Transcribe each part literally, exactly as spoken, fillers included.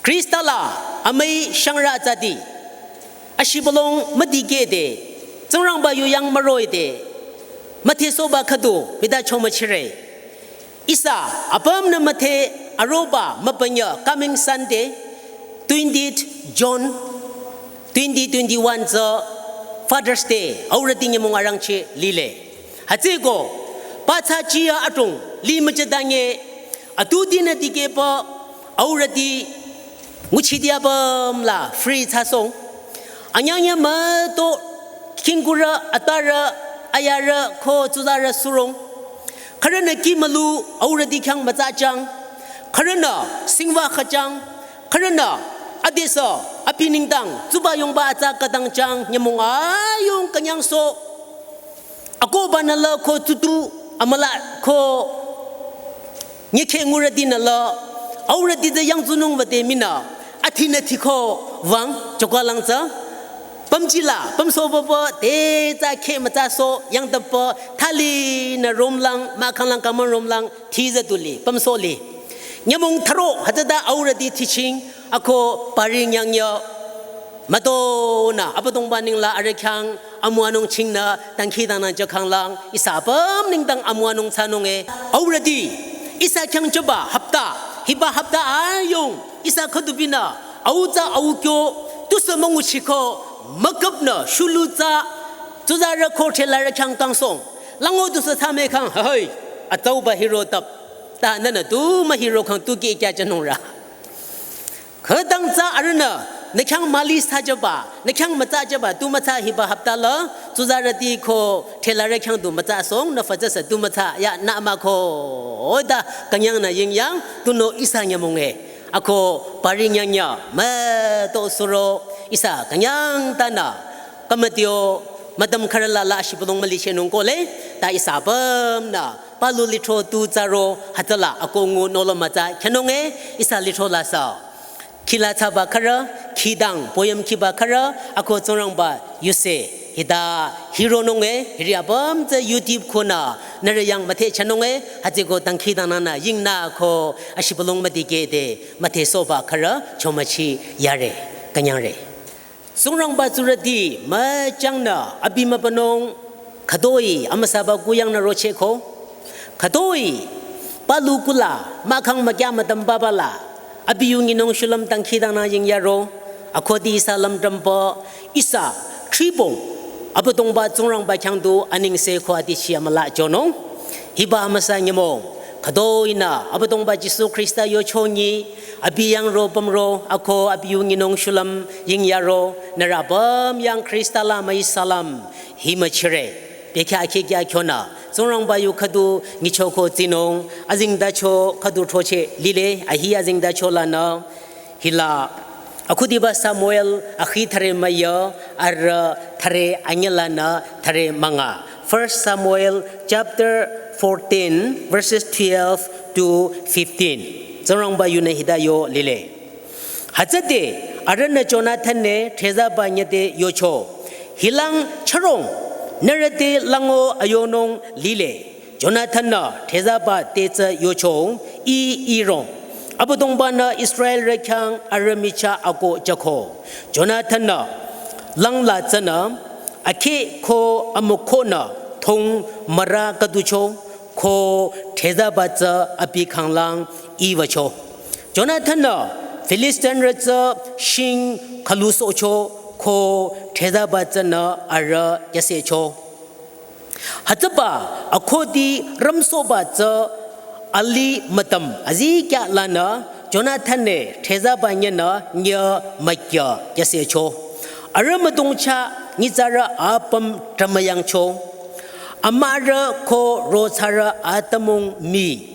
Khrista la amüi shangrü tsüti, ashibülung müdikehde, Tsingrangba yu yang müroide, müthesohba khüdu hita chomüchire. Ihsa apümnü müthe aroba mübünyü coming Sunday, twentieth June twenty twenty-one tsü Father's Day, aurüti nyümong arangcheh lile. Hütsüeko, pathsa chiya atung li müchadanye, atutinü dikehpü, aurüti nguchiti apüm la free thsasohng. Anyangya müto khingkurü, atarü, ayarü ko tsuzarü surung. Khürünü kih mülu aurüti khyang mütsachang. Khürünü singwa khachang. Khürünü adesü abi nengdang tsuba yongba atsa khütang chang nyümong ayung künyangsoh. Akohbanü la ko tsutu amüla ko nyekhe ngurütinü la, aurüti tsü yangtsunung wüde minü, athinü thiko wüng chokwalang tsü. Pümjila, pümsohpüpü, te tsü kheh mütsasoh, yangtapü, thalinü romlang, mahkhanglang kamang romlang, thiza tuli, pümsohli. Nyümong tharo, hütsüta aurüti thiching, ako pari nyangya, mütonü, Abüdongba nengla arüh khyang, amüwanung chingnü, dangkhidangnang jükhanglang, ihsa apüm nengdang amüwanung thsanunge. Aurüti, ihsa khyang jüba hapta, hiba hapta ayung, ihsa khüdubinü, au tsü au kyo, tusü münguchiko, müküpnü, shulu tsü, tsuzarü ko thelarü khyang kangsohng. Lango tusü thsame khang, hahai, atsauba hiro tap. Ta nünü tu mühiro khang tu kih kya jünungrü. Khütang tsü arühnü, nü khyang müli thsajüba, nü khyang mütsajüba, tu mütsa hiba hapta la, tsuzarüti ko thelarü khyang tu mütsasohng, nü fütsüsü tu mütsa, ya nü mah ko, oda künyangnü yingyang, tunüo ihsa nyümonge. Ako pari nyangya, müto suro, ihsa künyang tanü, kümütio, mütüm khürüla la shibülung mülichenung kohle, ta ihsa apümnü, palu lithro tu tsüro, hütsüla, ako ngu nolo mütsa, khenunge, ihsa lithro la sa. Khila thsaba khürü, khidang, poem khiba khürü, ako Tsingrangba, yuse, hita, hironunge, hiri apüm tsü YouTube khunü, nührü yang müthehchanunge, hütsüeko dangkhidangnangnü, yingnü ko, ashibülung müdikehde, müthesohba khürü, chomüchi, yare, künyangre. Tsingrangba tsurüti müchangnü abi mübünung khütoi amüsaba kuyangnü rochehko. Khütoi palu kula mahkhang mükya mütüm babala abi yu nyinung shulüm dangkhidangnang yingyaro. Akhudi ihsa lümdrümpü ihsa thribong Abüdongba Tsingrangba khyang du anengse ko adichi amüla jünung. Hiba amüsa nyümong khütoinü Abüdongba Jisu Khrista yochonyi abi yangro pümro, ako abi yu nyinung shulüm yingyaro, nührü apüm yang Khrista la müi salam, hi müchire. Bekhyah akhikya khyonü, Tsingrangba yu khüdu nyichoko tsinung, azengtacho khüdu throcheh lile, ahi azengtacho lanü, hila, akhudiba Samuel, akhi thüre müya, arüh thüre anyülanü thüre münga. First Samuel chapter fourteen, verses twelve to fifteen. Tsingrangba yunü hita yo lile. Hütsüde, arühnü Jonathan-nü dhrezaba nyüde yocho. Hilang chürong, nührü te lango ayonung lile. Jonathan-nü dhrezaba te tsü yocho, ih irong. Abüdongba-nü Israelrü khyang arüh michah akoh jüko. Jonathan-nü langla tsünü, akheh ko amükohnü thong mürü khüducho, ko dhrezaba tsü abi khanglang iiwücho. Jonathan-nü Filistinrü tsü shing khülusohcho, ko dhrezaba tsünü arüh kyüsehcho. Hütsüba akhudi rümsohba tsü alih mütüm azikyah lanü Jonathan-nü dhrezaba nyünü nyü mükyü kyüsehcho. Arüh müdongcha nyitsarü apüm trümüyangcho. Amürü ko rothsarü atümung mii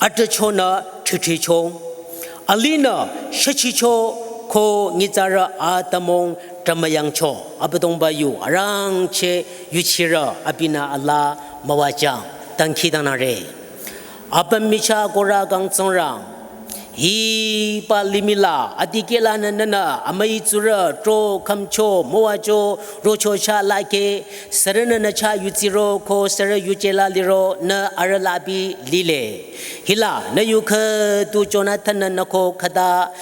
atrüchonü thritricho. Alihnü shüchicho ko nyitsarü atümung trümüyangcho. Abüdongba yu arangcheh yuchirü abinü alaa müwajüng. Dangkhidangnangre. Apüm michah korü kang Tsingrang. Hiba limih la adikehlanü nünü amüi tsurü tro khümcho müwajü rocho chah lake, sürünü nü chah yutsiro ko sürü yuje la liro nü arüh la abi lile. Hila nü yu khüdu Jonathan-nü nü ko khüta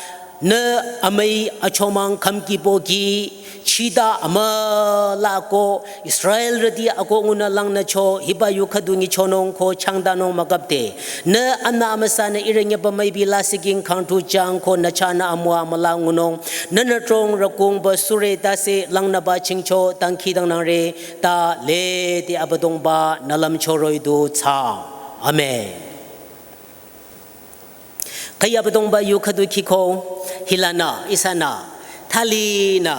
Nü amüi achomang khümki pohki, chita amüla ko, Israelrüti ako ngunü langnücho, hiba yu khüdu nyichonung ko changdanung mükapde. Nü anü amüsanü ihrü nyeba müipi lasih king khangtu chang ko nü chahnü amüwa müla ngunung. Nünü trong rükungba sure tase langnüba chingcho dangkhidangnangre, ta lede Abüdongba nü lümcho roh-i du thsa. Amen. Khüi Abüdongba yu khüdu khiko, hilanü, ihsanü, thalinü,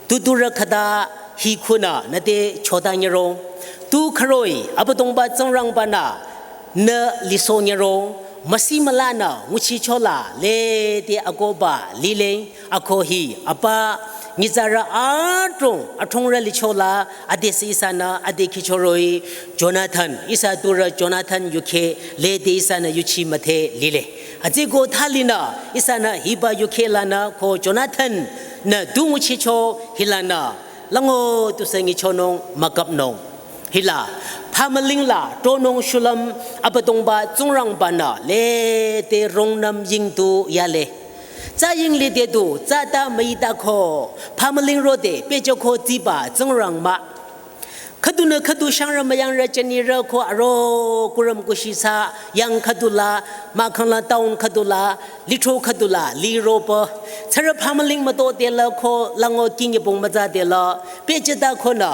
tuturü khüta hi khunü nüte chodanyero. Tu khüroi Abüdongba Tsingrangbanü nü lisonyero, müsi mülanü nguchichola lede akohba lile. Ako hi apa nyitsarü adrong adrongrü lichola adesü ihsanü ade khichoroh-i Jonathan, ihsa turü Jonathan yukhe lede ihsanü yuchi müdhe lile. Atsüko thalinü ihsanü hiba yukhe lanü ko Jonathan nü du nguchicho hilanü lango tusü nyichonung mükapnung. Hila, phamüling la tronung shulüm Abüdongba Tsingrangbanü lede rungnüm yingdu yale. Tsa ying lide du, tsa ta müita ko, phamüling rode, pehjüko tsiba Tsingrang mah. Khüdunü khüdu shangrü müyangrü jünirü ko aro kurüm kushisa, yang khüdula, mahkhangla town khüdula, litro khüdula, liropa. Tsarü phamüling mütodela ko, lango kingi pung mütsadela, pehjüta konü,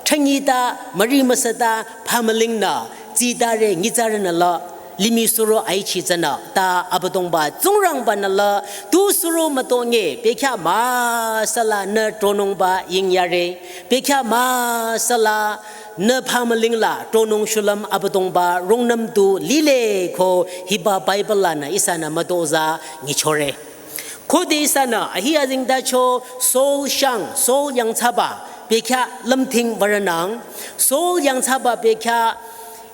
thanyita, müri müsata, phamülingnü, tsitare, nyitsarünü la, limih suro aichi tsünü, ta Abüdongba Tsingrangbanü la, tu suro mütonge, pekya müsala nü tronungba yingyare, pekya müsala nü phamüling la tronung shulüm Abüdongba rungnüm du lile ko hiba Bible lanü ihsanü mütozah nyichore. Khode ihsanü ahi azengtacho Saul shang, Saul yangthsaba, pekya lümthing würünang, Saul yangthsaba pekya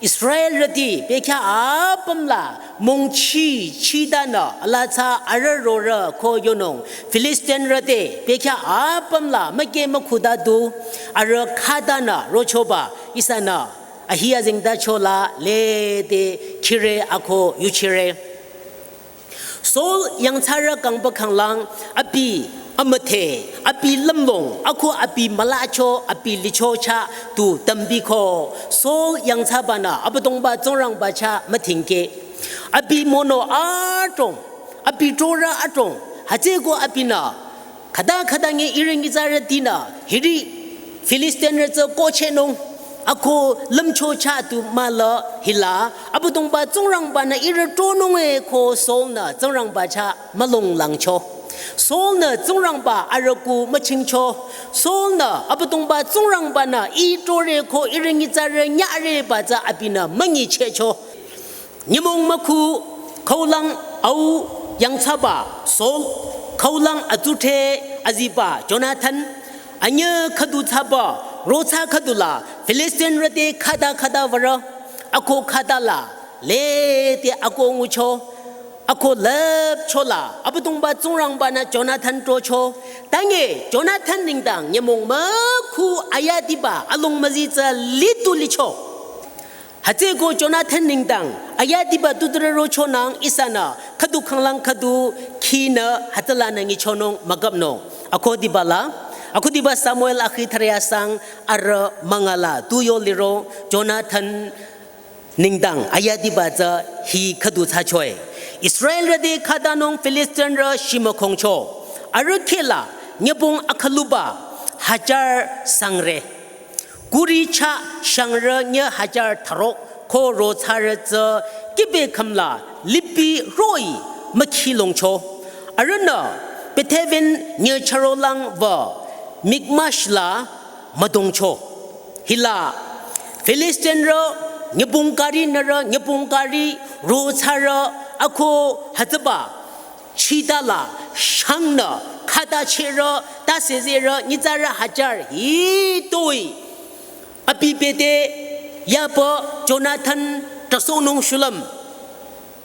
Israelrüti pekya apüm la mongchi chidanü alatsa arüh rorüh ko yonung Filistinrü te pekya apüm la müke mükhuda du arüh khatanü rochoba ihsanü ahi azengtacho la lede khire ako yuchire. Saul yangthsarü kangba kanglang abi amüdhe, abi lümlong, ako abi mülacho, abi licho chah tu tümbiko. Saul yangthsabanü Abüdongba Tsingrangba chah müthingke. Abi mono adrong, abi trorü adrong, hütsüko abinü khüta khüta nge ihrü nyitsarütinü, hiri Filistinrü tsü kohchehnung, ako lümcho chah tu müla hila, Abüdongba Tsingrangbanü ihrü tronunge ko Saul-nü Tsingrangba chah mülung langcho. Saul-nü Tsingrangba arüku müchingcho. Saul-nü Abüdongba Tsingrangbanü ih trore ko ihrü nyitsarü nyareba tsü abinü münyichehcho. Nyümong mükhu khaulang au yangthsaba Saul, khaulang atsudhre aziba Jonathan, anyüh khüdu thsaba rothsa khüdula Filistinrü te khata khata würü, ako khatala lede ako ngucho, ako lüpchola Abüdongba Tsingrangbanü Jonathan trocho, tange Jonathan nengdang nyümong mükhu ayadiba alung müzi tsü litu licho. Hütsüko Jonathan nengdang ayadiba tuturü rochonang ihsanü khüdu khanglang khüdu khinü hütsülanü nyichonung mükapnung. Akhudiba la, Akhudiba Samuel akhi thüre asang arüh münga la tu yo liro Jonathan nengdang ayadiba tsü hi khüdu thsachoe. Israelrü te khatanung Filistinrü shimükhongcho. Arüh khehla nyübong akhaluba hajar sangre. Kuri chah shangrü nyüh hajar thüro ko rothsarü tsü kibe khümla lipi roh-i mükhilongcho. Arühnü Bethaven nyüh chürolang wü Mikmash la müdongcho. Hila Filistinrü nyübong kari nührü nyübong kari rothsarü ako hütsüba chitala shangnü khata chehrü, ta sezerü, nyitsarü hajar hitoi. Abi bete yaba Jonathan trasonung shulüm.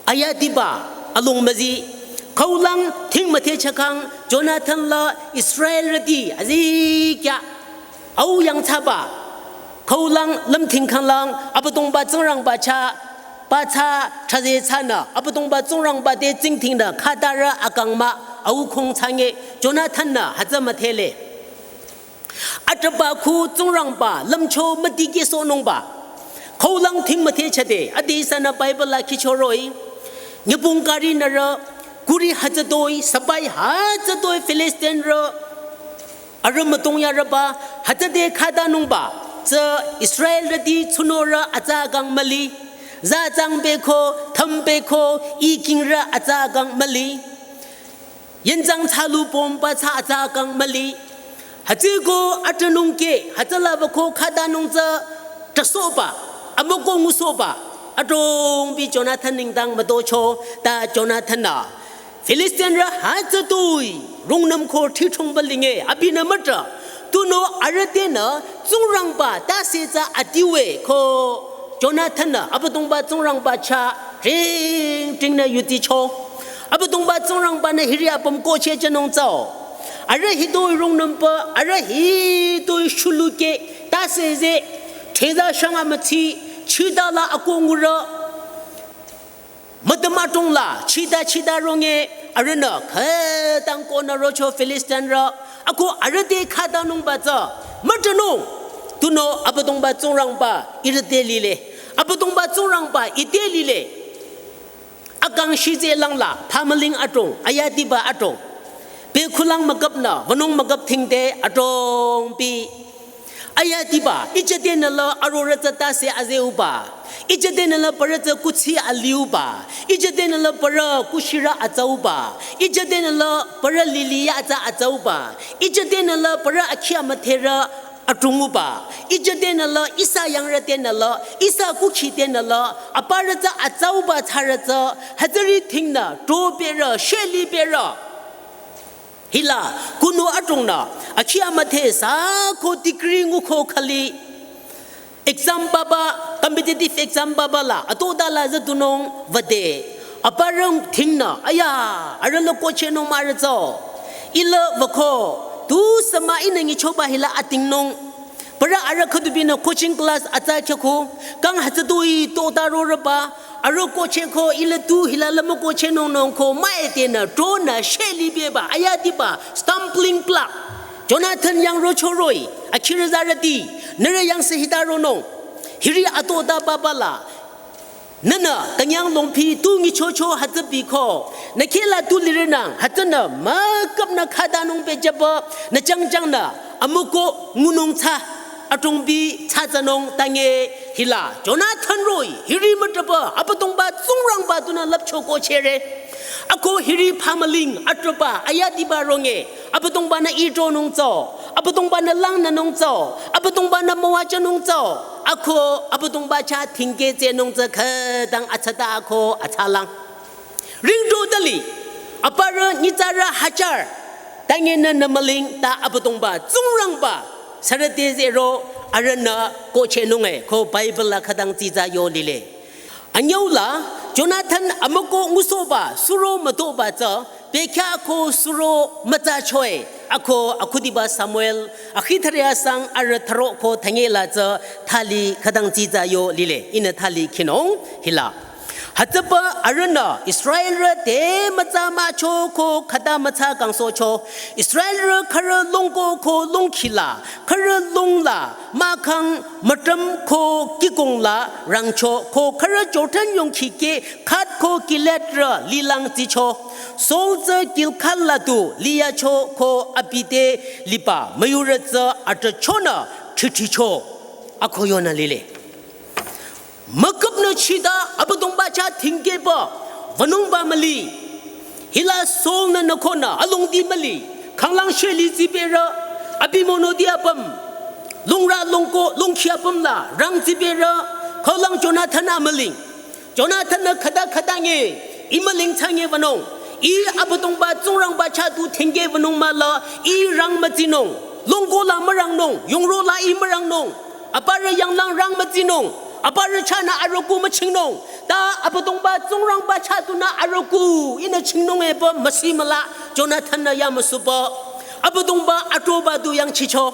Ayadiba alung müzi. Khaulang thing müthe chakang Jonathan la Israelrüti azikyah au yangthsaba. Khaulang lümthing khanglang Abüdongba Tsingrangba chah, ba tsü thraze tsünü, Abüdongba Tsingrangba te tsingdhingnü, khatarü akang mah, au khong thsange Jonathan-nü hütsü müdhele. Atraba khu Tsingrangba lümcho müdikehsohnungba. Khaulang thing müdhechade, ade ihsanü Bible la khichoroh-i. Nyübong kari nührü, kuri hütsütoi, sipai hütsütoi Filistinrü arüh mütong yarüba, hütsüde khatanungba, tsü Israelrüti tsunorü atsa kang müli, za tsang beko, tham beko, ikingrü atsa kang müli, yenzang tsalu pomba tsü atsa kang müli, hütsüko atanung ke, hütsüla bako khatanung tsü, tasohba, amüko ngusohba, adrong bi Jonathan nengdang mütocho, ta Jonathan-nü Filistinrü hütsütoi rungnüm ko thithongba linge abinü mütra. Tunüo arüh tenü Tsingrangba tase tsü adiwe ko Jonathan-nü Abüdongba Tsingrangba chah ring ringnü yuticho. Abüdongba Tsingrangba-nü hiri apüm kohchehjünung tsüo. Arüh hitoi rungnümpü, arüh hitoi shulukeh, tase ze, theza shang amütsi, chidala ako ngurü, mütüm adrong la, chida chida ronge, arühnü, khütang konü rocho Filistinrü, ako arüh te khatanungba tsü, mütanung, tunüo Abüdongba Tsingrangba, ihrü te lile, Abüdongba Tsingrangba, ite lile, akang shitse langla, phamüling adrong, ayatiba adrong, pe khulang müküpnü, wünung müküp thingde, adrong bi, ayatiba, ijadenü la arorü tsü tase azeuba. Ijadenü la parü tsü kuthsi aliuba. Ijadenü la parü kushirü atsauba. Ijadenü la parü liliya atsa atsauba. Ijadenü la parü akhi amüdherü adronguba. Ijadenü la ihsa yangrü tenü la, ihsa kukhi tenü la, aparü tsü atsauba tsarü tsü, hütsüri thingnü, tro berü, sheli berü. Hila, kunu adrongnü, akhi amüdhe sü ko degree nguko khali, exam baba, competitive exam baba la, atota la züdunung wüde. Aparü thingnü, aya, arüh la kohchehnung mah arüh tsü. Ila wüko, tusü mah ihnü nyichoba hila atingnung. Parü arüh khüdubinü coaching class atsa khyako, kang hütsütoi tota rorüba, arüh kohchehko ila tu hila la mükohchehnung nung ko mah-e tenü, tronü, sheli beba, ayatiba, stumbling block. Jonathan yang rochoroh-i, akhirü zarüti, nührü yang sü hita ronung. Hiri atota baba la, nühnü, künyang longpi tu nyichocho hütsübiko, nü kheh la tu lirünang, hütsünü, müküpnü khatanung pehjüba, nü changchangnü, amüko ngunung tsü, adrong bi tsü tsünung tange hila, Jonathan roh-i, hiri mütraba, Abüdongba Tsingrangba tunü lüpcho kohchehre. Ako hiri phamüling, atraba, ayatiba ronge, Abüdongba-nü ih tronung tsü, Abüdongba-nü langnünung tsü, Abüdongba-nü müwajünung tsü, ako Abüdongba chah thingkeh tsehnung tsü khütang atsata ako atsalang. Ringto tali, aparü nyitsarü hajar, tangenü nü müling ta Abüdongba, Tsingrangba, sürüte zehro, arühnü kohchehnung-e, ko Bible la khütang tsitsa yo lile. Anyüu la, Jonathan amüko ngusohba, suro mütoba tsü, bekhyah ko suro mütsacho-e, ako akhudiba Samuel, akhi thüre asang arüh thüro ko thünye la tsü, thali khütang tsitsa yo lile, ihnü thali khinung, hila. Hütsüpü arühnü Israelrü te mütsa mücho ko khüta mütsa kangsohcho, Israelrü khürü longko ko longkhi la, khürü long la, mahkhang mütüm ko kikong la rangcho ko khürü Jordan yongkhi ke Gath ko Gileadrü lilang tsicho. Saul tsü Gilgal la tu liyacho ko abi te liba müyurü tsü atrüchonü thrichehcho. Ako yonü lile. Müküpnü chita Abüdongba chah thingkehba, wünungba müli. Hila Saul-nü nükonü alongdi müli. Khanglang sheli tsiberü, abi monoti apüm. Longrü longko, longkhi apüm la, rang tsiberü, khaulang Jonathan amüling. Jonathan-nü khüta khüta nge, ih müling thsange wünung. Ih Abüdongba Tsingrangba chah tu thingkeh wünung mahla, ih rang mütsinung. Longko la mürangnung, yongro la ih mürangnung. Aparü yanglang rang mütsinung. Aparü chahnü arüku müchingnung. Ta Abüdongba Tsingrangba chah tunü arüku ihnü chingnung-e pü müsi müla Jonathan-nü yamüsupü. Abüdongba atroba du yangchicho.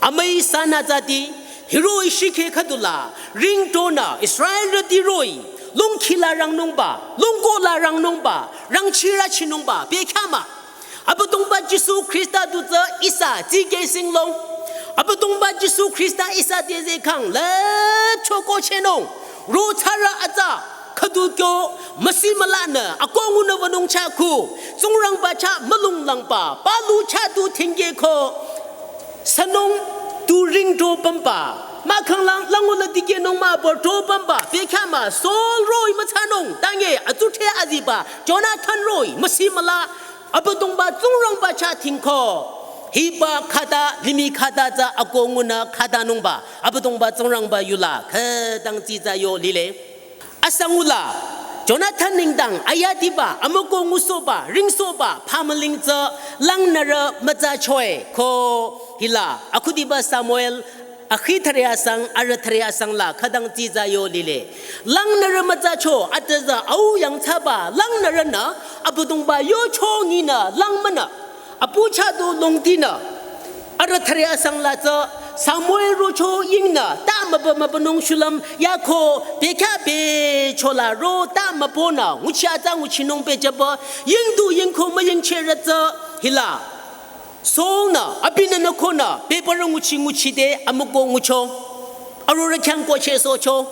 Amüi sanü zati, hiroh-i shikhe khüdula, ringtonü Israelrüti roh-i, Lungkhi la rangnungba, lungko la rangnungba, rangchirü chinungba, bekhyah mah. Abüdongba Jisu Khrista du tsü ihsa tsikeh singlong. Abüdongba Jisu Khrista ihsa te zehkhang lüpcho kohchehnung. Ro thsarü atsa, khüdu kyo, müsi mülanü, akoh ngunü wünung chah khu, Tsingrangba chah mülunglangba, palu chah du thingkeh ko, sünung tu ring to pümba, mahkhang lang, lango la dikehnung mah bor to pümba, bekhyah mah, Saul roh-i müthsanung, tange, atsudhre aziba, Jonathan roh-i, müsi müla, Abüdongba Tsingrangba chah thingko. Hiba khüta, limih khüta tsü akoh ngunü khütanungba, Abüdongba Tsingrangba yula, khütang tsitsa yo lile. Asangula, Jonathan nengdang ayatiba, amükoh ngusohba, ringsohba, phamüling tsü, langnürü mütsachoe, ko, hila, akhudiba Samuel, akhi thüre asang, arüh thüre asang la, khütang tsitsa yo lile. Langnürü mütsacho, atüza au yangthsaba, langnürünü, Abüdongba yocho nginü, langmünü, apu chah du longtinü. Arüh thüre asang la tsü, Samuel rocho yingnü, ta mübü mübünung shulüm, yako, bekhyah becho la ro, ta mübünü, nguchi atsa nguchinung bejüba, yingdu yingko müyingchehrü tsü, hila. Saul-nü, abinü nü konü, bebürü nguchi nguchide, amükoh ngucho. Arorüh khyang kohchehsohcho.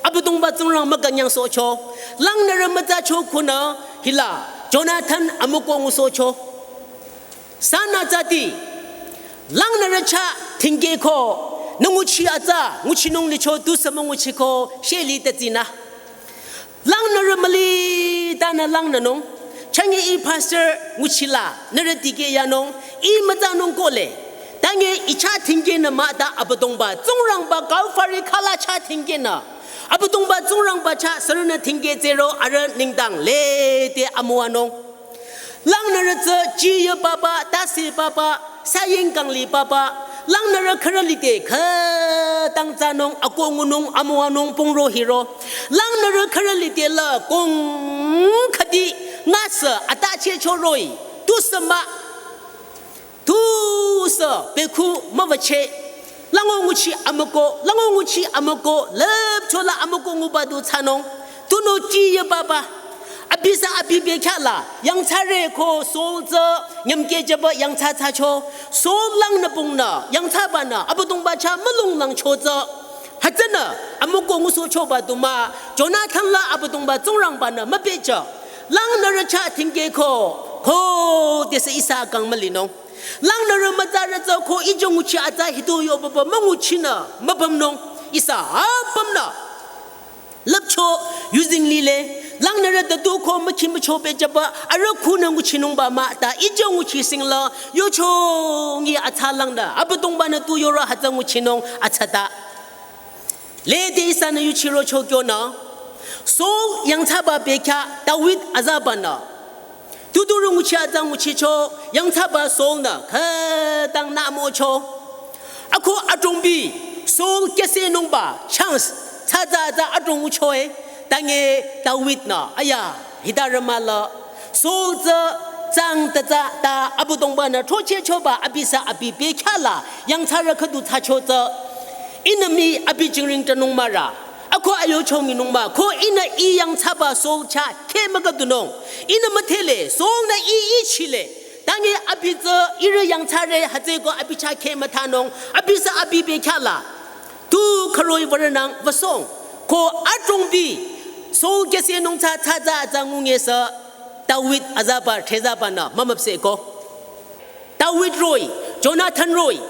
Abüdongba Tsingrang mükünyangsohcho. Langnürü mütsacho konü, hila, Jonathan amükoh ngusohcho. Sünü tsüti, langnürü chah thingkeh ko, nü nguchi atsa, nguchinung licho tusü münguchiko, sheli tetsünü. Langnürü müli tanü langnünung, changi ih pastor nguchila, nürü tikeh yanung, ih mütsanung kohle. Tange ih chah thingkehnü mah ta Abüdongba, Tsingrangba Kalvari khüla chah thingkehnü. Abüdongba Tsingrangba chah sürünü thingkeh tsüro arüh nengdang lede amüwanung. Langnürü tsü jiye papa, tase papa, saying kangli papa, langnürü khürü lide khütang tsanung, akoh ngunung, amüwanung, pungro hiro. Langnürü khürü lide la kong khüdi, ngasü, atachehcho roh-i, tusü mah, tusü, bekhu, müwücheh. Lango nguchi amükoh, lango nguchi amükoh, lüpcho la amükoh nguba du tsanung, tunüo jiye papa. Abisü abi bekhyah la, yangthsare ko Saul tsü, nyümkeh jüba yangthsa thsacho. Saul langnü pungnü, yangthsabanü, Abüdongba chah mülunglangcho tsü. Hütsünü, amükoh ngusohchoba du mah, Jonathan la Abüdongba Tsingrangbanü müpehjü. Langnürü chah thingkeh ko, ko, tesü ihsa kang mülinung. Langnürü mütsarü tsü ko ijü nguchi atsa hidu yo baba münguchinü, mübümnung, ihsa apümnü. Lüpcho yuzeng lile, langnürü tadu ko mükhi mücho bejüba, arüh khunü nguchinungba mah ta, ijü nguchi singla, yocho ngi atsa langnü, Abüdongbanü tu yorü hütsü nguchinung atsa ta. Lede ihsanü yuchiro cho kyonü, Saul yangthsaba bekhyah, David azabanü. Tuturü nguchi atsa nguchicho, yangthsaba Saul-nü, khütang nü mücho. Ako adrongbi, Saul kese nungba, chance, tsatsa atsa adrong nguchoe, tange David-nü, aya, hitarü mahla. Saul tsü, tsang tatsa ta, Abüdongbanü, throchehchoba, abisü abi bekhyah la, yangthsarü khüdu thsacho tsü. Ihnü mii abi jingring tanung mahra. Ako ayo chonginung mah, ko ihnü ih yangthsaba Saul chah kheh mükadunung. Ihnü müdhele, Saul-nü ih ichile. Tange abi tsü ihrü yangthsare hütsüeko abi chah kheh müthanung. Abisü abi bekhyah la. Tu khürü-i würonang wüsong. Ko adrongbi, Saul kese nung tsatsa atsa ngungesü. David azaba, threzabanü, mümüpsehko. David roh-i, Jonathan roh-i.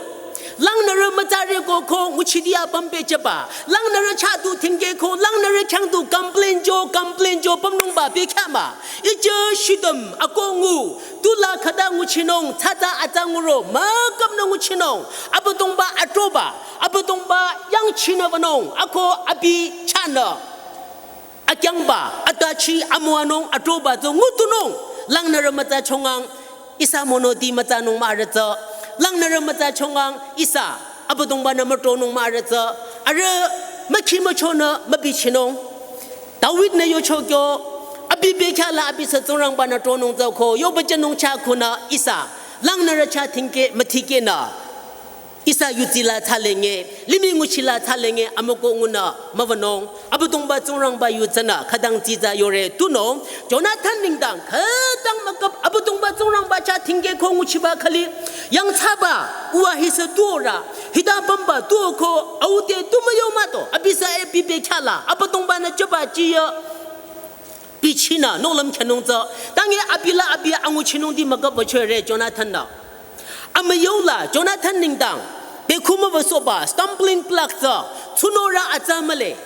Langnürü mütsarü ko ko nguchidi apüm bejüba. Langnürü chah du thingkeh ko, langnürü khyang du complain jo, complain jo pümnungba bekhyah mah. Ijü shidüm akoh ngu, tula khüta nguchinung, tsatsa atsa nguro, mükapnü nguchinung. Abüdongba atroba, Abüdongba yangchinü wünung, ako abi chahnü. Akyangba, atachi, amüwanung, atroba, tsü ngutunung, langnürü mütsa chongang, ihsa monoti mütsanung mahrü tsü, langnürü mütsa chongang, ihsa, Abüdongbanü mütronung mahrü tsü, arüh, mükhi müchonü, mübichinung. David-nü yocho kyo, abi bekhyah la abisü Tsingrangbanü tronung tsü ko, yoba jünung chah khunü, ihsa, langnürü chah thingkeh, müthikehnü. Ihsa yutsila tsalenge, limih nguchila tsalenge, amüko ngunü müwünung. Abüdongba Tsingrangba yu tsünü khütang dsitsa yore tunung. Jonathan nengdang khütang mükap Abüdongba Tsingrangba chah tingke ko nguchiba khali. Yangthsaba uwa hisü tuorü, hita pümba tuo ko au te tu müyo mah to. Abisa e bibe khyala Abüdongba-nü jüba jiya bichinü nohlüm khyünung tsü. Tange abila abi anguchinungti mükap wüchore Jonathan-nü. Amüyola Jonathan nengdang bekhu müwüsohba stumbling block tsü, tsunorü atsa mühle.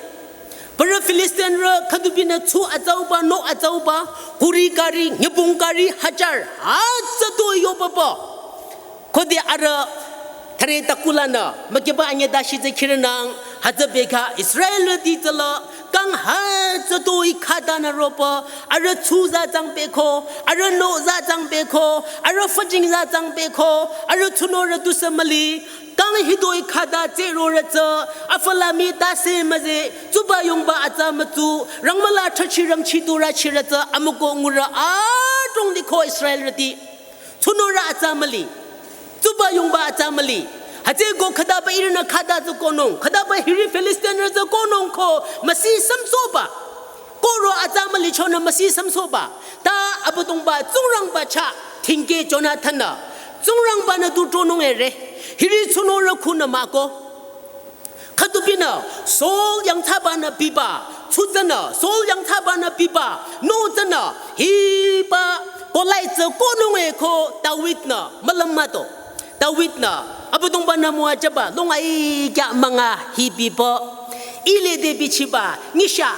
Parü Filistinrü khüdubinü tsu atsauba, no atsauba, kuri kari, nyübong kari, hajar, atsa to yobaba. Khode arüh thüre takulanü mükiba anyüh dashi tsü khirünang, hütsü bekhyah Israelrüti tsüla kang hütsü toi khatanü ropü, arüh tsu za tsang beko, arüh no za tsang beko, arüh fajing za tsang beko, arüh tsunorü tusü müli, kang hitoi khata tsürorü tsü, afülami tase müze, tsuba yongba atsa mütsu, rangmüla thüchi rangchi turü chirü tsü, amüko ngurü adrong di ko Israelrüti. Tsunorü atsa müli. Tsuba yongba atsa müli. Hütsüko khütaba ihrünü khata tsü konung, khütaba hiri Filistinrü tsü konung ko müsi sümsohba. Koro atsa mülichonü müsi sümsohba. Ta Abüdongba Tsingrangba chah tingke Jonathan-nü. Tsingrangba-nü tu tronung ere. Hiri tsunorü khunü mah ko. Khüdubinü Saul yangthsabanü biba, tsu tsünü Saul yangthsabanü biba, no tsünü hiba Goliath tsü konung e ko David-nü mülüm mah to. David-nü Abüdongba-nü müwajüba lung ai kya münga hi biba, ile de bichiba, nyisha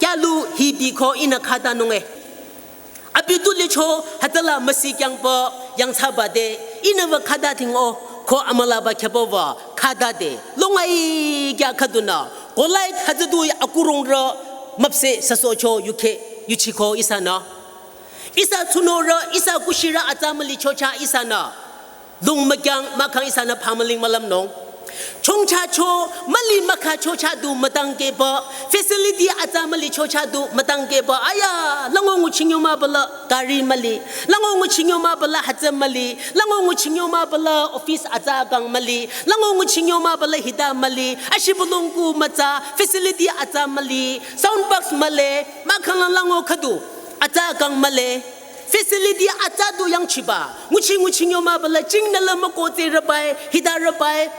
kya lu hi bi ko ihnü khatanung e. Abi tu licho hütsüla müsi kyangpü yangthsaba te ihnü wü khata ting o ko amülaba khyapü wü khata te. Lung ai kya khüdunü Goliath hütsü tu akurungrü müpseh süsohcho yukheh yuchiko ihsanü. Ihsa tsunorü, ihsa kushirü atsa mülicho chah ihsanü. Lung mükyang mahkhang ihsanü phamüling mülümnung. Chongchacho, müli mükhacho chah du mütangkepü, facility atsa mülicho chah du mütangkepü. Aya, lango nguching yo mah bala gari müli, lango nguching yo mah bala hütsü müli, lango nguching yo mah bala office atsa kang müli, lango nguching yo mah bala hita müli, ashibülung ku mütsa, facility atsa müli, sound box mühle, mahkhang lango khüdu atsa kang mühle. Facility atsa du yangchiba. Nguchi nguching yo mah bala jingnü la müko tsürübai, hitarübai.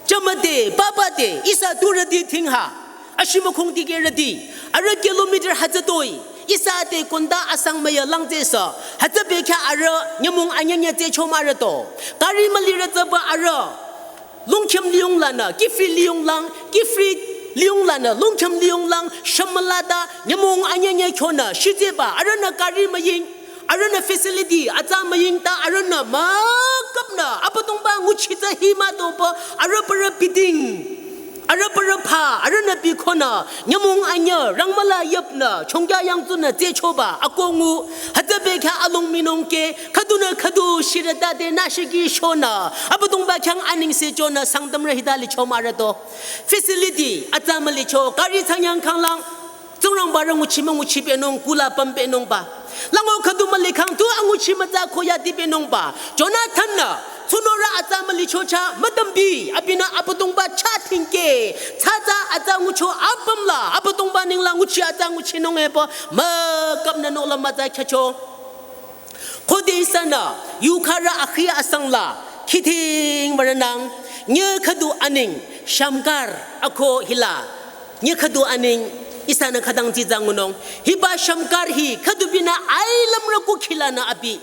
Jümüde, babade, ihsa turüti tingha. Ashimükhung dikehrüti. Arüh kilometer hütsü toi. Ihsa te konda asang müya lang tsüsü. Hütsü bekhyah arüh nyümong anyünyü tsücho mahrüto. Gari mülirü tsüba arüh. Lungkhem liyong lanü, Kiphire liyong lang, Kiphire liyong lanü, lungkhem liyong lang, shümülata, nyümong anyünyü kyonü, shitseba, arühnü gari müying, arühnü facility, atsa müying ta, arühnü mükapnü, Abüdongba nguchi tsü hi mah topü, arüh parü biding, arüh parü pha, arühnü bikhonü, nyümong anyüh, rangmüla yüpnü, chongkya yangtsunü, tsüchoba, akongu, hütsü bekhyah alung minung ke, khüdunü khüdu shirütade nü shiki shonü, Abüdongba khyang anengse chonü Sangtamrü hita licho mahrüto. Facility, atsa mülicho, gari thsanyang khanglang, Tsingrangba rü nguchi münguchi pehnung, kula püm pehnungba. Lango khüdu mülikhang tu anguchi mütsa khoyati pehnungba. Jonathan-nü, tsunorü atsa mülicho chah, mütambi, abinü Abüdongba chah tingke, tsatsa atsa ngucho apümla, Abüdongba ninglang nguchi atsa nguchinung epü, mükapnü nola mütsa khyücho. Khode ihsanü, yukharü akhi asangla, khiding mürünang, nyüh khüdu aneng, Shamgar, ako hila, nyüh khüdu aneng, ihsanü khütang tsitsa ngunung, hiba Shamgar hi, khüdubinü ailümrü kukhilanü abi,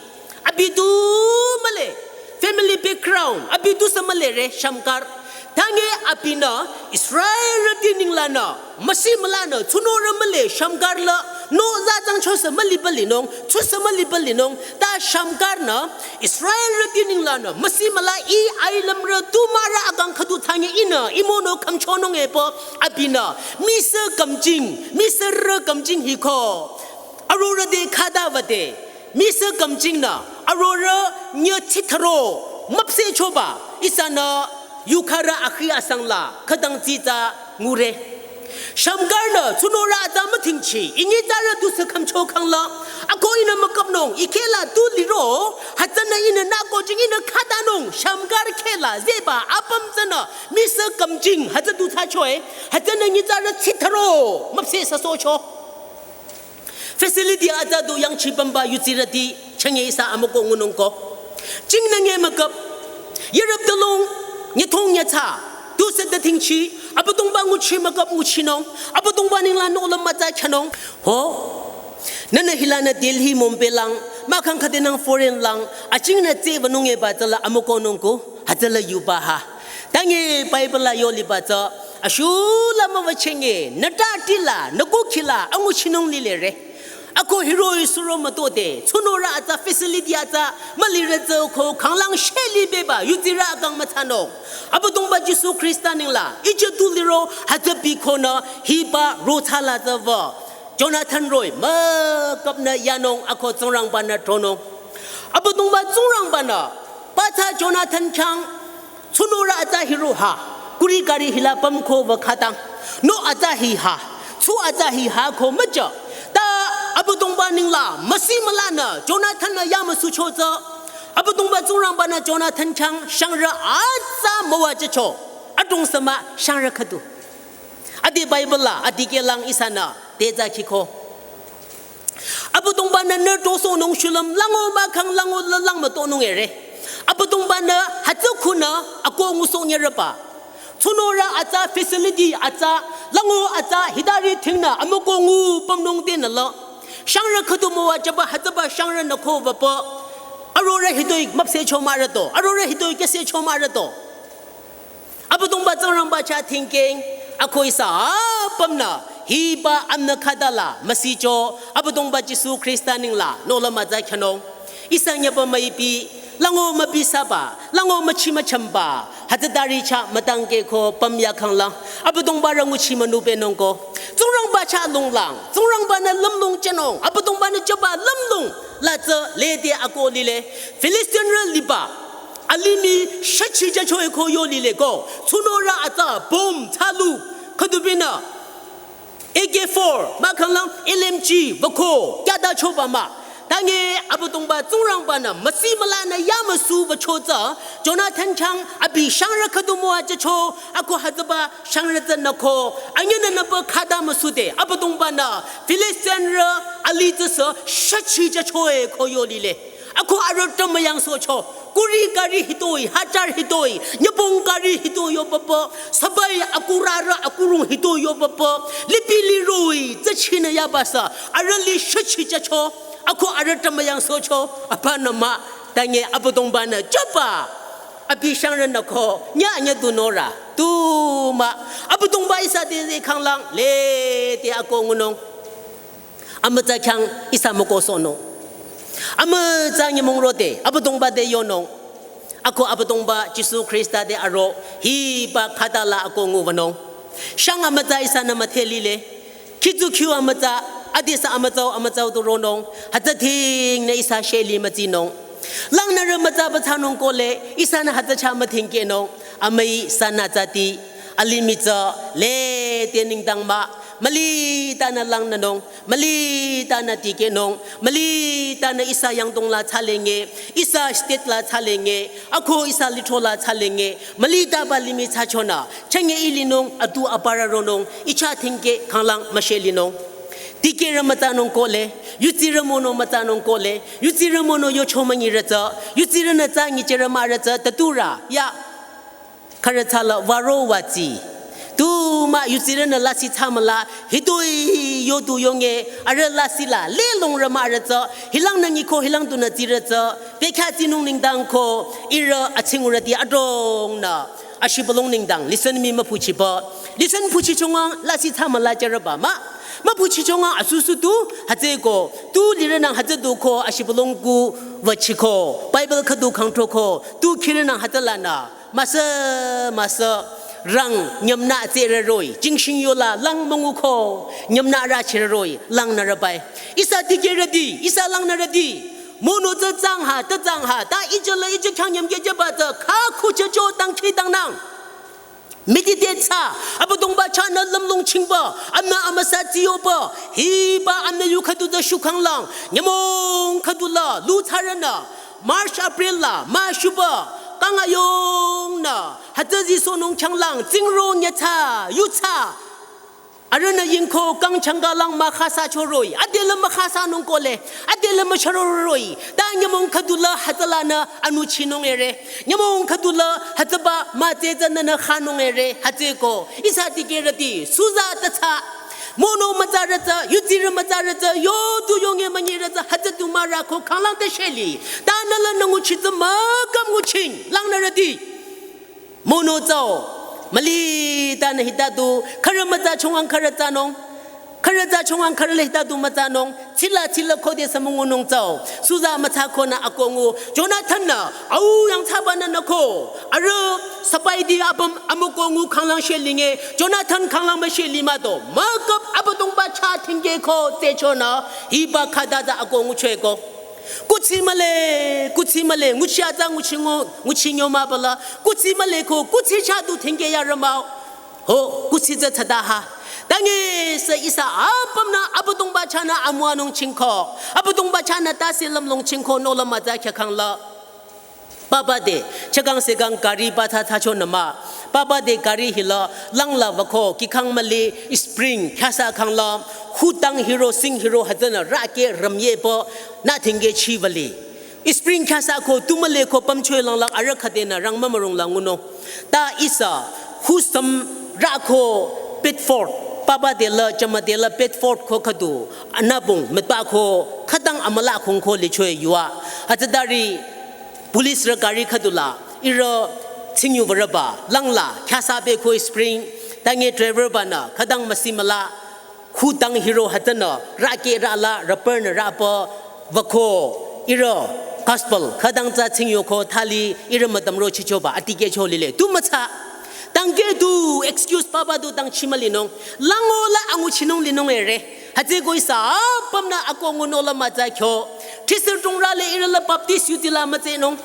abi tu mühle, family background, abi tusü mühlere, Shamgar, tange abinü, Israelrüti ninglanü, müsi mülanü, tsunorü mühle, Shamgar la, no zatsang chosü müliba linung, chosü müliba linung, ta Shamgar-nü, Israelrüti ninglanü, müsi müla i ailümrü tu mahrü akang khüdu tange ihnü, imono khümchonung epü, abinü, misü kümjing, misürü kümjing hiko, arorü te khata wüde, misü kümjingnü, arorü nyüh chitharo, müpsehchoba, ihsanü, yukharü akhi asangla, khütang tsitsa ngure. Shamgar-nü, tsunorü atsa mütingchi, inyitsarü tusü khümcho khangla, ako ihnü mükapnung, ikehla tu liro, hütsünü Ihnü nüko jing ihnü khatanung, Shamgar khehla zehba apüm tsünü, misü kümjing, hütsü du thsachoe, hütsünü nyitsarü tsitharo, müpseh süsohcho. Facility atsa du yangchipümba yutsirüti, chünye ihsa amüko ngunungko. Jingnü nge müküp, yürüp dülung, nyithong nyatsa, tusü dütingchi, Abüdongba nguchi müküp nguchinung, Abüdongba ninglang nohlüm mütsa khanung. Ho, nünü hilanü Delhi Mumbai lang, mahkhang khüdenang foreign lang, ajingnü tsehwünung eba tsüla amüko nungko, hütsüla yuba ha. Tange Bible la yoliba tsü, ashula müwüchenge, nüta tila, nükukhila, anguchinung lilere. Ako hiroh-i suro mütode, tsunorü atsa facility atsa, mülirü tsü ko khanglang sheli beba, yutsirü akang mütsanung. Abüdongba Jisu Khrista ningla, ije tu liro, hütsü bikonü, hiba rothsala tsü wü. Jonathan roh-i, müküpnü yanung, ako Tsingrangbanü tronung. Abüdongba Tsingrangbanü, patsa Jonathan khyang, tsunorü atsa hiroh-i ha, kuri kari hila pümko wü khatang. No atsa hi ha, tsu atsa hi ha ko müja. Ta Abüdongba ningla, müsi mülanü, Jonathan nü yamüsucho tsü. Abüdongba Tsingrangbanü Jonathan khyang, shangrü atsa müwajücho. Adrong sü mah, shangrü khüdu. Adi Bible la, adikehlang ihsanü, tetsa kiko. Abüdongbanü nü tosohnung shulüm, lango mahkhang lango lalang mütonung ere. Abüdongbanü hütsü khunü ako ngusoh nyereba. Tsunorü atsa facility atsa, lango atsa hitari thingnü amüko ngu pümnung tenü la. Shangrü khüdu müwajüba hütsüba shangrünü ko wüpü. Arorü hitoi müpsehcho mah rüto, arorü hitoi kesehcho mah rüto. Abüdongba Tsingrangba chah thingkeng, ako ihsa apümnü, hiba amnü khatala, müsicho, Abüdongba Jisu Khrista ningla, nohlüm mütsa khanung. Ihsa nyeba müipi, lango müpisaba, lango müchi müchamba, hütsütari chah mütangke ko püm yakhanglang, Abüdongba rü nguchi münubenungko. Tsingrangba chah lunglang, Tsingrangbanü lümlong jünung, Abüdongbanü jüba lümlong, la tsü lede ako lile, Filistinrü liba, alimih shüchi jüchoe ko yo lile ko. Tsunorü atsa bomb thsalu. Khüdubinü A K four, mahkhanglang L M G, wüko, kyada choba mah. Tange Abüdongba Tsingrangbanü, müsi mülanü yamüsu wücho tsü, Jonathan khyang abi shangrü khüdu müwajücho, ako hütsüba shangrü tsünü ko, anyünü nüpü khata müsude, Abüdongbanü, Filistinrü, ali tsüsü, shüchi jüchoe ko yo lile. Ako arüh tümüyang sohcho, kuri kari hitoi, hajar hitoi, nyübong kari hitoi yo papa, sabai akurarü akurung hitoi yo papa, lipi liroi, tsüchinü yabasa, arüh li shüchi jücho, ako arüh tümüyang sohcho, apa nü mah, tange Abüdongbanü jüba, abi shangrünü ko, nya nya du norü, tu mah, Abüdongba ihsa te ze khanglang, lede ako ngunung. Amütsa khyang ihsa mükosohnung. Amütsa nyümong rode, Abüdongba te yonung. Ako Abüdongba Jisu Khrista te aro, hiba khatala ako nguwünung. Shang amütsa ihsanü müdhe lile. Khitsu khiu amütsa, adisa amütsau amütsau tu ronung. Hütsü thingnü ihsa sheli mütsinung. Langnürü mütsa batsanung kohle, ihsanü hütsü chah müthingkehnung. Amüi sanü tsati, alimih tsü, lede nengdang mah, mülitanü langnünung. Mülitanü tikehnung, mülitanü ihsa yangdong la thsalenge, ihsa state la thsalenge, ako ihsa lithro la thsalenge, mülitaba limih thsachonü, chünye ilinung, atu aparü ronung, ichah thingkeh khanglang müshelinung. Tikehrü mütsanung kohle, yutsirü mono mütsanung kohle, yutsirü mono yocho münyirü tsü, yutsirünü tsü nyicherü mahrü tsü, taturü, ya. Khürü thsala würo wütsi. Tu mah yutsirünü lasih thsamüla, hitoi yodu yonge, arüh lasih la, lelongrü mahrü tsü, hilangnü nyiko hilang dunü tsirü tsü, bekhyah tsinung nengdang ko, ihrü atsingurüti adrongnü, ashibülung nengdang, listen mi müphuchipü. Listen phuchichongang, lasih thsamüla jürüba mah. Müphuchichongang asusu tu, hütsüeko, tu lirünang hütsü du ko, ashibülung ku, wüchiko, Bible khüdu khangthroko, tu khirünang hütsülanü. Müsü, müsü, rang, nyümnü tsürü roh-i, jingshing yola, lang münguko, nyümnü rachirü roh-i, langnürü bai. Ihsa tikehrüti, ihsa langnürüti. Mono tsü tsang ha, ta tsang ha, ta ijala ija khyang nyümkeh jüba tsü, kha khucha jo dangkhidangnang. Meditate thsa, Abüdongba chahnü lümlong chingba, amnü amüsa tsiyoba, hiba amnü yu khüdu tsü shukhanglang, nyümong khüdula, lu thsarünü, March, April la, ma shuba, kang ayong na, hütsü zisohnung changlang, tsingro nyatsa, yutsa. Arühnü yingko kang changkalang ma khasa choroi, adela ma khasa nung kole, adela ma chororoi, ta nyamong khüdula hütsülanü anu chinung ere, nyamong khüdula hütsüba ma tsetsü nünü khanung ere, hütsüko, ihsa dikehrüti, suza tatsa, mono mütsarütsü, yutsirü mütsarütsü, yo tu yonge manyirütsü, hütsü tu mara ko khanglang te sheli, ta nüla nungu chitsü ma kam nguchin, langnürüti. Mono tsao, mali ta nü hita tu, khürü mütsa chungang khürü tsanung, khürü tsa chungang khürü le hita tu mütsanung, tsila tsila khode samungunung tsao, suza mütsa khonü akongu, Jonathan nü, au yangthsaba nünü ko, arüh, sapai di apüm, amukongu khanglang shelinge, Jonathan khanglang ma sheli mato, ma kap Abüdongba chah thingke ko, te chonü, hiba khüta tsü akongu chwe ko. Kuthsi mühle, kuthsi mühle, nguchi atsa nguchi ngo, nguchi nyo ma bala, kuthsi mühle ko, kuthsi chah tu thingke yarü mao. Ho, kuthsi tsü tsada ha. Tange sü ihsa apümnü Abüdongba chahnü amüwanung chingko. Abüdongba chahnü tase lümlong chingko nola mütsa khyakangla. Papa te, chakang sekang gari ba tsa tsa chonü ma. Papa te gari hila, langla wako, kikang mühle, spring, khyasa kangla, hutang hiro, sing hiro, hütsünü, rake, ramye po, nü thingke chi wali. Spring khyasa ko, tu mühle ko, pamchoi langlang, arüh khüdenü, rang mamarung lang nguno. Ta ihsa, husam, rako, Bedford, papa te la, chama te la, Bedford ko khüdu, anabung, metba ko, khütang amüla khong ko lichoi yua. Hütsütari, police rü gari khüdula, irü, tsingyu würüba, langla, khyasa be ko spring, tange driver banü, khütang müsi müla, hutang hiro hütsünü, rake rala, rüpürnü rüpü, wako, irü, gospel, khütang tsü tsingyo ko thali, irü mütam ro chichoba, atike cho lile, tu mütsa. Tangke tu, excuse papa tu tang chi mülinung, lango la angu chinung linung ere. Hütsüko ihsa, apümnü akongu nola mütsa kyo. Thisir tungrale irü la Baptist yutila mütsenung.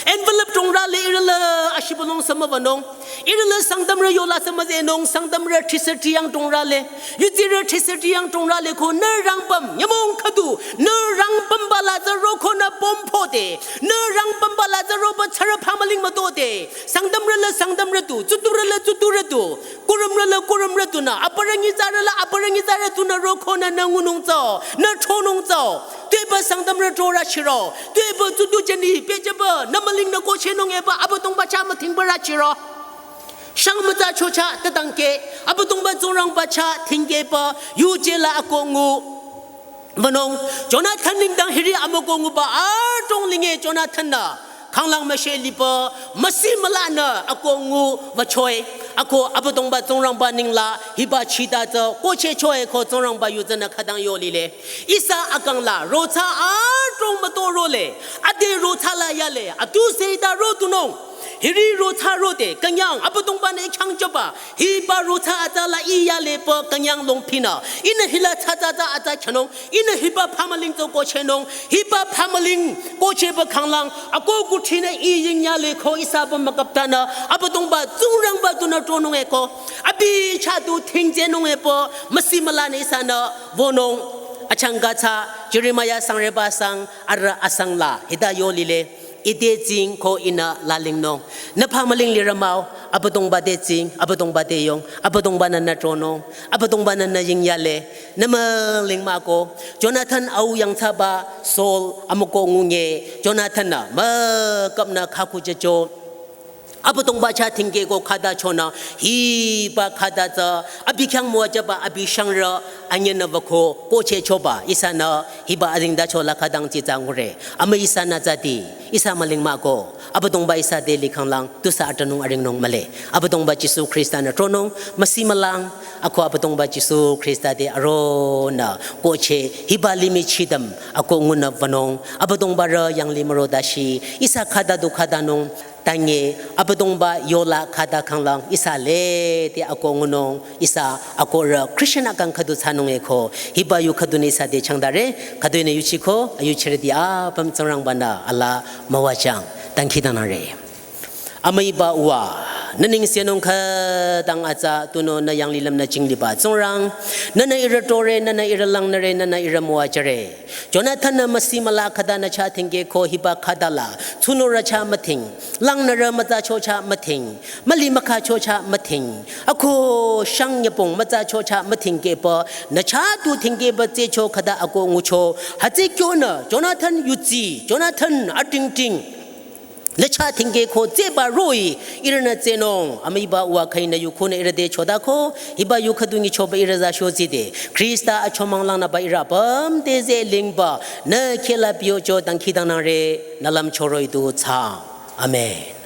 Envelope tungrale irü la ashibulong samawanung. Irü la Sangtamrü yola samazenung, Sangtamrü thisir tiyang tungrale. Yutsirü thisir tiyang tungrale ko nü rangpüm, nyamong khüdu, nü rangpüm bala tsü roko nü pompode, nü rangpüm bala tsü roba tsara pamaling matode. Sangtamrü la Sangtamrü tu, tsuturü la tsuturü tu, kurumrü la kurumrü tu nü, aparü nyitsarü la aparü nyitsarü tu nü roko nü nü ngunung tsao, nü chonung tsao. Tuepü Sangtamrü chorü chiro, tuepü tsutu jeni, pejaba, nü maling nü kochehnung epü, Abüdongba chah müthingba rü chiro. Shang mütsa chocha, tatangke, Abüdongba Tsingrangba chah, thingkepü, yuje la akongu. Wünung, Jonathan nengdang hiri amukonguba, atong linge Jonathan nü, khanglang müshe lipü, müsi mülanü, akongu, wüchoi, ako Abüdongba Tsingrangba nengla, hiba chita tsü, kocheh choi ko Tsingrangba yutsünü khütang yo lile. Ihsa akangla, rotsa atong müto role, ade rotsa la yale, atu seita ro tunung. Hiri rotsa rode, künyang, Abüdongbanü khyang choba, hiba rotsa atsa la iya lepü künyang longpinü. Ihnü hila tsatsa atsa khyünung, ihnü hiba pamaling tsü kochehnung, hiba pamaling kochehba khanglang, ako kuthsinü i yingya le ko ihsa pü mükaptanü, Abüdongba Tsingrangba tunü tronung eko, abi chah tu thingjenung epü, müsi mülanü ihsanü, wünung, achangka tsü, Jeremiah sangreba sang, arüh asang la, hita yo lile. Ite tsing ko ihnü lalingnung. Nü pamaling lirü mao, Abüdongba te tsing, Abüdongba te yong, Abüdongbanü nü tronung, Abüdongbanü nü yingyale, nü müling mah ko. Jonathan au yangthsaba Saul amuko ngunge, Jonathan nü mükapnü khaku jecho. Abüdongba chah thingke ko khüta chonü, hiba khüta tsü, abi khyang müwajüba abi shangrü, anyinü wüko, kocheh choba, ihsanü, hiba azingda chola khütang tsitsa ngure. Ama ihsanü tsüti, ihsa müling mah ko, Abüdongba ihsa te likhanglang, tusü atanung aringnung mühle. Abüdongba Jisu Khrista nü tronung, müsi mülang, ako Abüdongba Jisu Khrista te aronü, kocheh, hiba limih chidam, ako ngunü wünung, Abüdongba rü yanglih müro dashi, ihsa khüta du khütanung, tange, Abüdongba yola khüta khanglang, ihsa lete ako ngunung, ihsa ako rü Christian akang khüdu thsanung eko, hiba yu khüdunü ihsa te changdare, khüdunü yuchiko, ayuchirüti apüm Tsingrangbanü, ala müwajüng, dangkhidangnangre. Amüiba uwa, Nü nengsenung khütang atsa tunüo nü yanglilüm nü jingliba Tsingrang, nünü ihrü tore, nünü ihrü langnüre, nünü ihrü müwajüre. Jonathan-nü müsi müla khüta nü chah dhingkeh ko hiba khütala tsunurü chah müdhing, langnürü mütsacho chah müdhing, müli mükhacho chah müdhing, ako shang nyübong mütsacho chah müdhingkehba, nü chah tu dhingkehba tsehcho khüta ako ngucho. Hütsü kyonü Jonathan yudsi, Jonathan atingting nü chah dhingkeh ko tsehba roh-i ihrünü tsehnung. Amüiba uwa khüi nü yu khunü ihrü te chodako, hiba yu khüdu nyichoba ihrü za shozide, Khrista achomang langnüba ihrü apüm te zeh lingba nü khehla piyocho dangkhidangnangre, nü lümcho roh-i du thsaang. Amen.